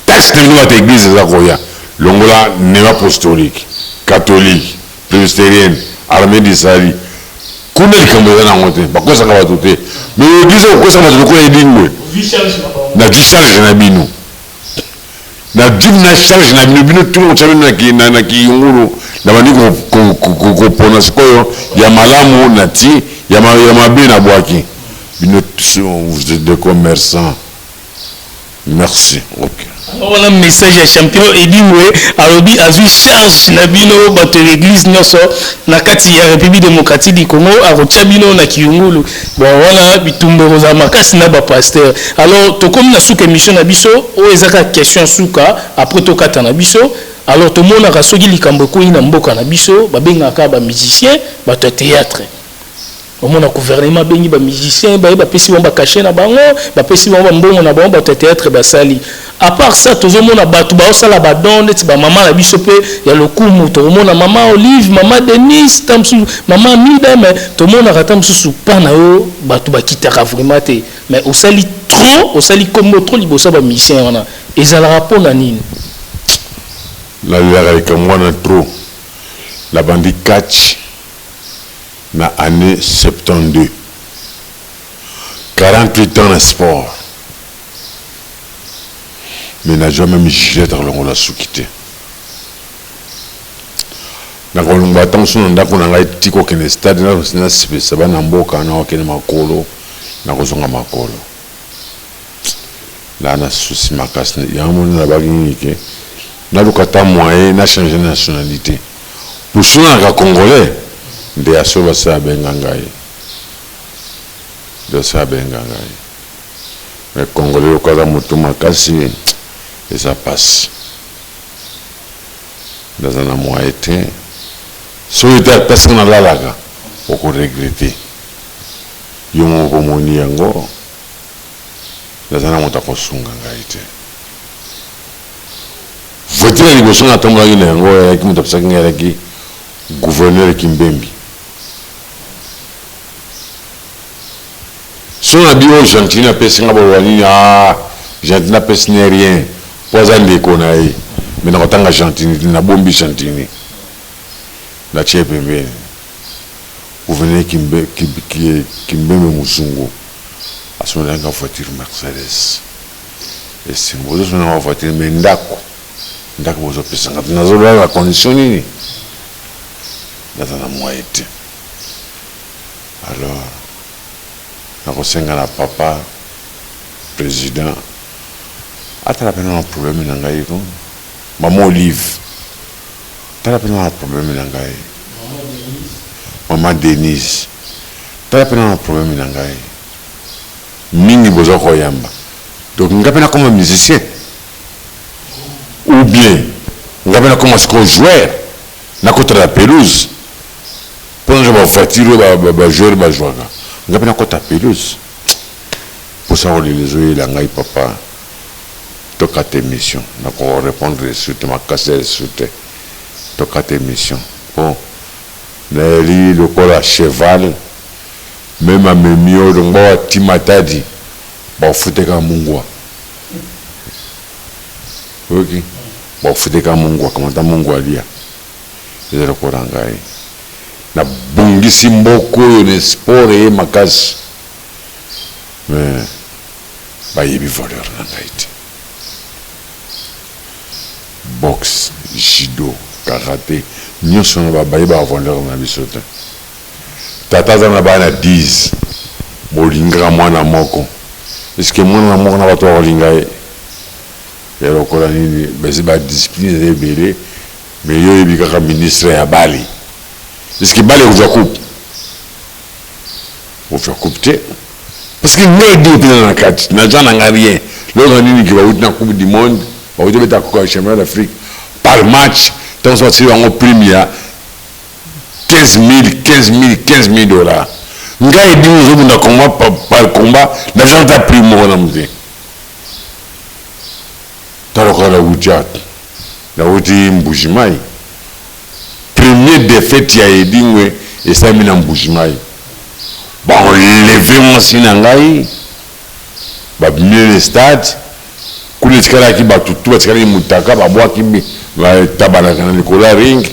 Taxe na bino bato église eza koya, longola néo apostolique, catholique, presbytérienne, armée du salut, kuna likambo eza nango te, bakosaka bato te. Mais église okosaka bato lokola edingwe na du charge na bino, na dîme na charge na bino. Bino tuna kotya bino na kiyungulu na bandi kopona sikoyo ya malamu na ti ya mabe na bwaki. Bino, vous êtes des commerçants. Merci, ok. Wana message ya champion Edingwe, alobi azwi charge na bino bato ya église nyonso na kati ya République démocratique du Congo, akotia bino na kiyungulu. Bon, wana bitumba ekozala makasi na bapasteur. Alors tokomi na suka émission na biso oyo, eza kaka question suka, après tokata na biso. Alors tomonaka soki likambo ekoyi na mboka na biso, babengaka bamusicien, bato ya théâtre. Omona gouvernement abengi bamusicien, baye, bapesi bango bacachet na bango, bapesi bango bambongo na bango, bato ya théâtre basali. À part ça, tozomona bato baosala badon neti bamama na biso mpe ya lokumu. Tokomona mama Olive, mama Denis, ta mosusu mama Mida, mais tomonaka ta mosusu mpa na yo bato bakitaka vraiment te. Mais osali trop, osali kombo trop liboso ya bamusicien wana, ezalaka mpona nini? Nalelaka likambo wana trop. Nabandi catch na année 72, 48 ans na sport, mais nazwa même Gillette akolongola suki te. Nakolongola ata mosusu na ndako na ngai ti kokende stade, nasepelisa bana mboka, nakokende makolo, nakozonga makolo. La na souci makasi yango. Moni nabaki nini ke naluka ata moyen na changer nationalité, posunaka congolais nde aso basi abenga ngai, nde asi abenga ngai. Mais congolais lokola aza motu makasi, eza pasi. Naza na moyen te. Soki te, ata soki nalalaka, okoregretter yo moko. Omoni yango, naza na moto akosunga ngai te. Voiture ya liboso natombolaki na yango, ayaki moto apesaki ngai, alaki gouverneur Kimbembi. So na bi oyo Gentini apesi nga, boloba nini? Ah, Gentini apesi ne rien mpo aza ndeko na ye. Me nakotanga Gentini te, nabombi Gentini, natie pembeni. Gouverneur Kimbembe Muzungu asomelanga voiture Mercedes. Esengo, bozosomela voiture, me ndako, ndako bozopesanga te. Nazolala condition nini? Naza na moyen te. Alors nakosenga na papa président atala mpena na problème na ngai ko. Mama Olive, tala mpena na problème na ngai. Mama Denise, tala mpena na problème na ngai. Mingi boza koyamba, donc nga mpe nakoma musicien ou bien nga mpe nakoma sikoyo joueur, nakota na pelouse mpo nazwa bavoiture oyo bajoueur bazwaka. Nga mpe nakota pelouse. Mposa kolela ezoyela ngai. Papa, tokata émission, nakorépondre esu te, makasi ya esu te. Tokata émission po nayeli lokola cheval même amemi oyo. Donc bawa Matadi bafuteka mungwa, oyoki? Bafuteka mungwa, kamata mungwa alia. Eza lokola ngai nabongisi mboka oyo na sport eye makasi, mais bayebi valeur na ngai te. Boxe, judo, karaté, nyonso wana bayebaka valeur na biso te. Tata aza na bana 10, bolingaka mwana moko. Eske mwana moko na bato bakolinga ye ya lokola nini? Basi badiscipline eza ebele, mais yo oyebi kaka ministre ya bale. Eske bale ekozwa coupe? Kozwa coupe te, parce que ngai de mpenza na kati naza na nga rien. Loka nini ke bauti na Coupe du monde, bauti beta championnat d'Afrique, par match ntango so basili bango prime ya 15 000, 15 000, 15 000 dollars. Ngai edingo ozobunda combat par combat, naza ata prime moko na mote. Taloka, nauti nauti Mbujimai, premier défaite ya Edingwe esalemi na Mbujimai. Baenlever mwasi na ngai, babimi le stade kuna, etikalaki bato tu batikalaki mutaka, babwaki, batabanaka na likolo ya ring.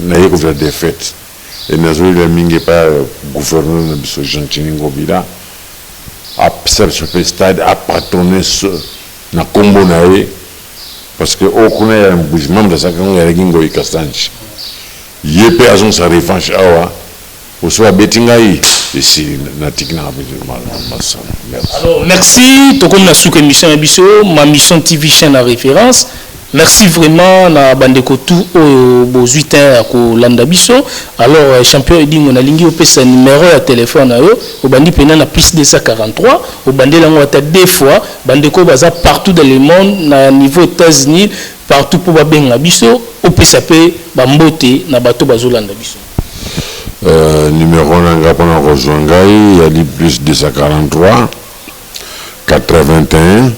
Naye kozwa défaite e nazolela mingi epai ya gouverneur na biso Gentini Ngobila, apesa biso mpe stade, apatronne na nkombo na ye, parce que oyo kuna ya Mbujimai, moto asalaki yango yalaki Ngoi Kasanji. Ye mpe azongisa revanche awa oso abeti ngai. Esili, natiki nanga mpe masano. Merci. Alors merci, tokomi na suka émission na biso, Ma Mission TV, chaîne à référence. Merci vraiment na bandeko tout oyo bozwi temps ya kolanda biso. Alors champion Edingo, nalingi opesa numéro ya téléphone na yo, obandi pena na plus 243, obandeli yango ata deux fois, bandeko baza partout dans le monde, na niveau États-Unis, partout mpo babenga biso, opesa mpe bambote na bato bazolanda biso. Numéro na nga mpona kozwa ngai yali plus 243 81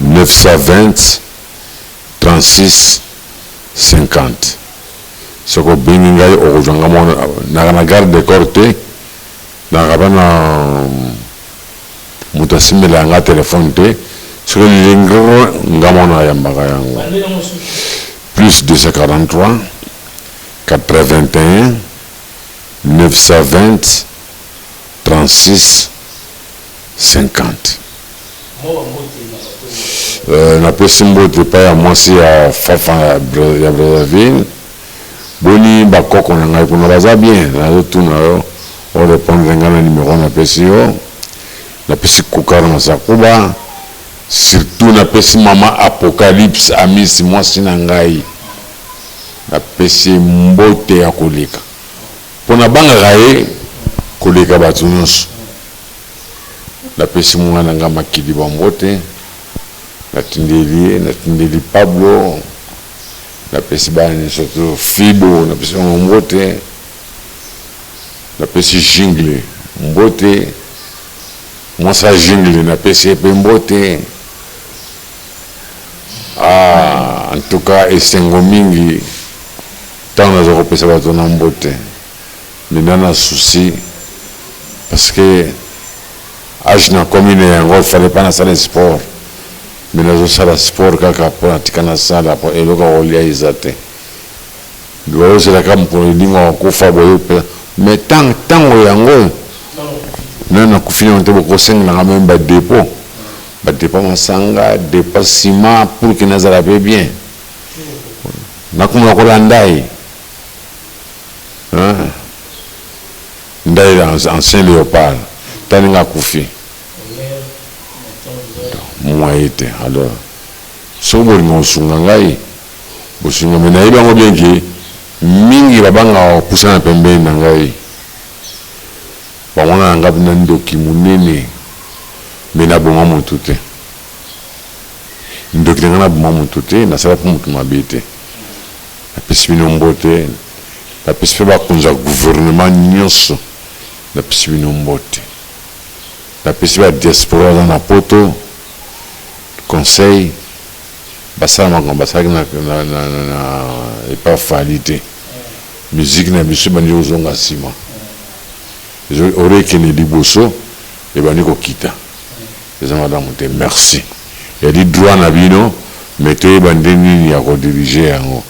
920 36 50. Soki obengi ngai, okozwa nga moko. Naka na garde de corps te, naka mpe na moto asimbela nga telefone te. Soki elingi nga moko nayambaka yango, plus 243 81 920 36 50. Napesi mbote epai ya mwasi ya Fafa ya Brazzaville. Boni bakoko na ngai kuna, baza bien? Nazotuna yo, orépondre ngai na numero napesi yo. Napesi Kukar Masakuba, surtout napesi mama Apocalypse Amisi, mwasi na ngai, napesi ye mbote ya koleka mpo nabangaka ye koleka bato nyonso. Napesi mwana nga Makili bambote, natindeli ye, natindeli Pablo, napesi bana nyonso to Fibo, napesi bango mbote. Napesi Jingle mbote, mwasi ya Jingle, napesi ye mpe mbote. Ah, en tout cas esengo mingi ntango naza kopesa bato na mbote. Mina na souci parce que age nakomi na yango, fallait pas nasala sport, mais nazosala sport kaka mpo natika nasala mpo eloko ya kolia eza te. Baozelaka mokolo Edingo akokufa boye mpe, mais ntango yango nano nakufi nano te, bokosengelanga même badépôt, badépôt masanga, dépôt ciment, pour que nazala mpe bien, nakoma lokola ndai. Ndai ancien léopard, taninga akufi moye te. Alors soki bolinga kosunga ngai, bosunga, mais nayebi yango bien que mingi babangaka kopusana pembeni na ngai, bamona na ngai mpena ndoki monene, mais naboma motu te. Ndoki na ngai, naboma motu te, nasala mpo motu mabe te. Napesi bino mbote, napesi mpe bakonzi ya gouvernement nyonso, napesi bino mbote, napesi badiaspora baza na Poto conseil, basala makambo basalaki na epa Fally te. Musique na biso ebandi kozonga nsima, ore ekende liboso, ebandi kokita, eza malamu te. Merci, yali droit na bino, mais toyeba nde nini ya kodiriger yango.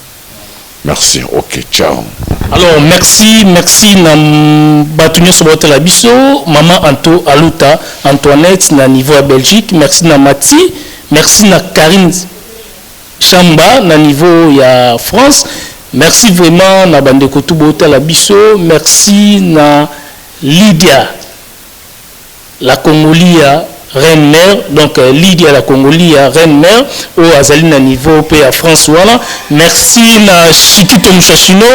Merci, ok, ciao. Alors merci, merci na bato nyonso baotala biso, mama Anto Aluta Antoinette na niveau ya Belgique, merci na Mati, merci na Karine Chamba na niveau ya France, merci vraiment na bandeko tu baotala biso, merci na Lydia la Congolia reine mère, donc Lydia la Congolia reine mère oyo azali na niveau mpe ya France wana. Merci na Shikito Mushashino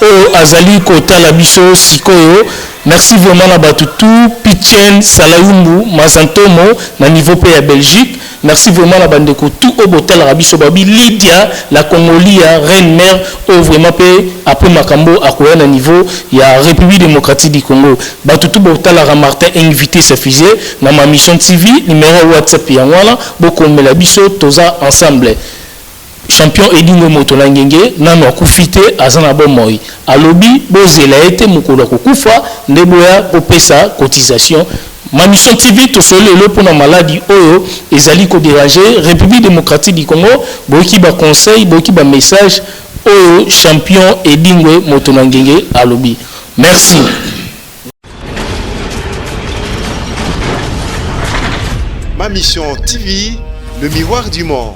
oyo azali kotala biso sikoyo. Merci vraiment na bato tu, Pichen Salayumbu Mazantomo na niveau mpe ya Belgique. Merci vraiment na bandeko tout oyo botalaka biso. Babi Lydia la Congolia reine mère oyo vraiment mpe après makambo akoya na niveau ya République démocratique du Congo. Bato tu botalaka Martin invité Safise na Ma Mission TV, numéro WhatsApp yango wana, bokomela biso, toza ensemble. Champion Edingo Moto na Ngenge nano akufi te, aza na bomoi. Alobi bozela ye te mokolo akokufa nde boya kopesa cotisation. Ma Mission TV, tosoli lelo mpona maladi oyo ezali kodéranger République démocratique du Congo. Boyoki baconseil, boyoki bamessage oyo champion Edingwe Moto na Ngenge alobi. Merci. Ma Mission TV, le miroir du monde.